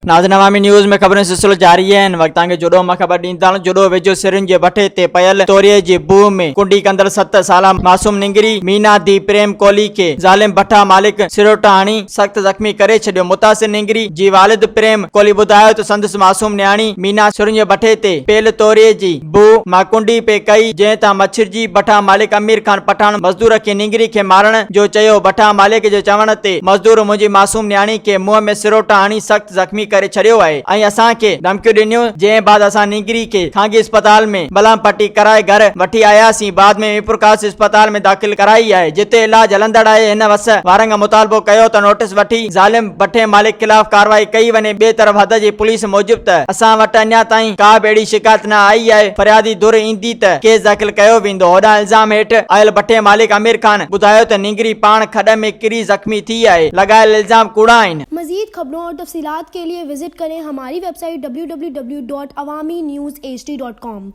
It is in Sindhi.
ناظرين عوامي نيوز ۾ خبرن جو سلسلو جاري آهي هن وقت توهان کي جوڏو مان خبر ڏيندا هلون جوڏو ويجهو سرن جي بٺي تي پيل توريي جي بوء ۾ ڪنڊي ڪندڙ ست سالا معصوم نينگري مينا ڌي پريم ڪولهي کي ظالم بٺا مالڪ سروٽا هڻي سخت زخمي ڪري ڇڏيو متاثر نينگري جي والد پريم ڪولهي ٻڌايو ته سندس معصوم نياڻي مينا سرن جي بٺي تي پيل توريي جي بوء مان ڪنڊي پئي ڪئي جنهن تان مڇرجي بٺا مالڪ امير خان پٺاڻ مزدور کي نينگري کي مارڻ جو چيو بٺا مالڪ جي چوڻ تي مزدور منهنجي معصوم نياڻي کي منهن ۾ سروٽا هڻي سخت زخمي ڪري ڇڏيو آهي ۽ اسان کي ڌمڪيون ڏنيون جنهن بعد اسان نينگري کي خانگي اسپتال ۾ ملهم پٽي ڪرائي گهر وٺي آياسين بعد ۾ ميرپورخاص اسپتال ۾ داخل ڪرائي آهي جتي علاج هلندڙ آهي هن وس وارن کان مطالبو ڪيو ته نوٽيس وٺي ظالم بٺي مالڪ خلاف ڪارروائي ڪئي وڃي ٻئي طرف حد جي پوليس موجب ته اسان وٽ اڃا تائين ڪا به اهڙي شڪايت نه آئي آهي فريادي ڌر ايندي ته ڪيس داخل ڪيو ويندو هوڏانهن الزام هيٺ آيل بٺي مالڪ امير خان ٻڌايو ته نينگري پاڻ کڏ ۾ ڪري زخمي ٿي آهي لڳايل الزام ڪوڙا آهن. مزيد خبرون اور تفصيلات کے لئے وزٽ ڪرين ھماري website W W W dot Awami news H D dot com.